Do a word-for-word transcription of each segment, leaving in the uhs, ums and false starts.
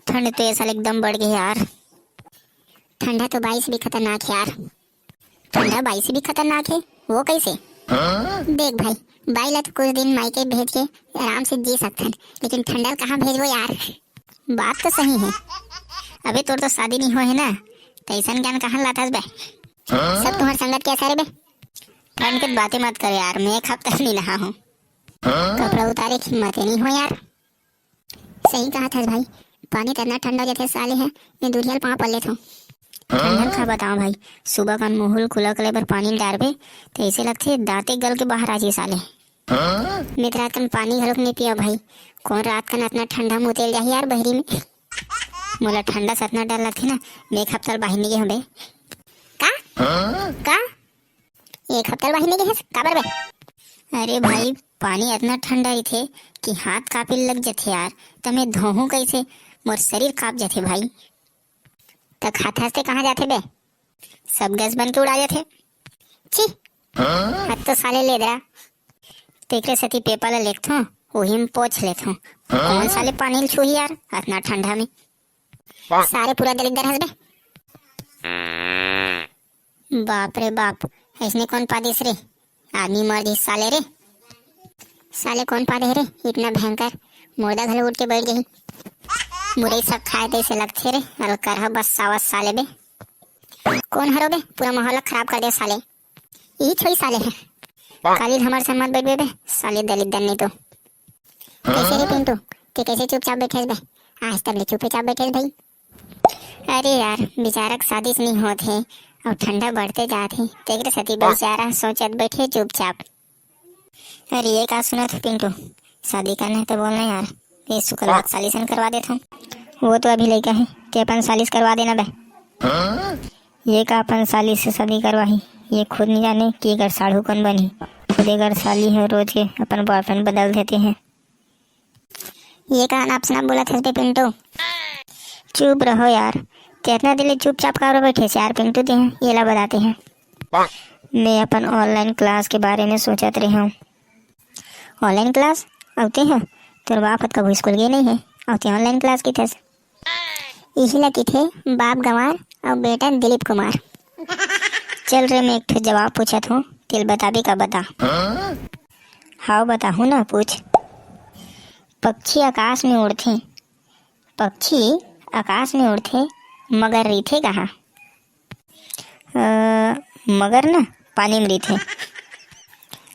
ठंड तो ये साल एकदम बढ़ गई यार। ठंडा तो बाई से भी खतरनाक है यार। ठंडा बाई से भी खतरनाक है, वो कैसे? देख भाई, बाई ला तो कुछ दिन मायके भेज के आराम से जी सकथन, लेकिन ठंडा ल कहाँ भेजबो यार? बात तो सही है। अबे तोर तो शादी नहीं हो है ना, तो ऐसन ज्ञान कहाँ लाथस बे? सब तुम्हार संगत कैसा रे बे? ठंड के बातें मत कर यार, मैं एक हफ्ता नहीं नहा हूँ। कपड़ा उतारे की हिम्मत नहीं हो यार। सही कहा था भाई, पानी तो इतना ठंडा हो जाथे साले है, मैं दूरिया ल पाँव पड़ लेथों। ठंडा ल का बताओ भाई, सुबह कन मुँह ल खुला करे बर पानी ल डारबे, तो ऐसे लगथे दांते गल के बाहर आ जाही साले। मैं तो रात कन पानी घलोक नहीं पिया भाई, कौन रात कन इतना ठंडा मुँह तेल जाही यार बहरी में। मोला ठंडा से इतना डर लगथे ना, मैं एक हफ्ता ल बाहर नहीं गए हूँ बे। का? का? एक हफ्ता ल बाहर नहीं गए हस, काबर बे? अरे भाई, पानी इतना ठंडा रहिथे कि हाथ कांपे लग जथे यार, त मैं धोहूं कैसे? मोर शरीर कांप जथे भाई। त खात हस ते कहाँ जाथे बे? सब गैस बन के उड़ा जाथे। छी, हाथ तो साले ले दरा। तेकरे सेती पेपर ला लेखथों, उही में पोछ लेथों। कौन साले पानी ल छूही यार, इतना ठंडा में। सारे पूरा दलिद्दर हस बे। बाप रे बाप, ऐसने कौन पादिस रे? आदमी मर जही साले रे। साले कौन पादे रे इतना भयंकर? मुर्दा घलो उठ के बैठ जही। मुरई साग खाए तैसे लगथे रे, अलकरहा बस सावत साले बे। कौन हरो बे, पूरा माहौल खराब कर दे साले। यही छोई साले है। काली हमर संग मत बैठबे बे, साले दलिद्दर नहीं तो। कैसे रे पिंटू, ते कैसे चुपचाप बैठे बे? आज तक ले चुपचाप बैठे भाई। अरे यार, बेचारा के शादी से नहीं होत हे, और ठंडा बढ़ते जात हे, तेकरे सेती बेचारा सोचत बैठे चुपचाप। अरे ये का सुनत हे पिंटू, शादी करना है तो बोलना यार, ये सुकलवा के साली सन करवा देत हूँ। वो तो अभी लइका है, ते अपन साली से करवा देना बे। ये का अपन साली से शादी करवाही, ये खुद नहीं जाने कि एकर साढ़ू कौन बनही। खुद एकर साली है, रोज के अपन बॉयफ्रेंड बदल देते हैं। ये का अनाप शनाप बोलत हस बे पिंटू? चुप रहो यार, कितना दिन ले चुपचाप काबर बैठे से यार पिंटू, दे हैं, ये ला बताते हैं। मैं अपन ऑनलाइन क्लास के बारे में सोचत रहे हूँ। Online class? अउ ते ह? तोर बाप ह त कभू स्कूल गे नहीं है, अउ ते ऑनलाइन क्लास किथस? इही ला किथे बाप गंवार अउ बेटा दिलीप कुमार। चल रे, मैं एक ठो जवाब पूछत हूँ, तेल बताबे का बता। हाव बताहूँ ना, पूछ। पक्षी आकाश में उड़थे, पक्षी आकाश में उड़थे, मगर रहिथे कहाँ? अ, मगर ना पानी में रहिथे।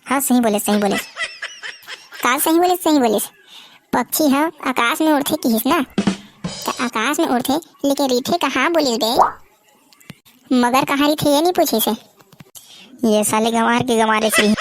हाँ, सही बोले, सही बोले। का सही बोले, सही बोले। पक्षी ह आकाश में उड़थे किहिस ना, त आकाश में उड़थे, लेकिन रहिथे कहाँ बोलिस बे? मगर कहाँ रहिथे, ये नहीं पूछिस हे। ये साले गंवार के गंवारे से ही।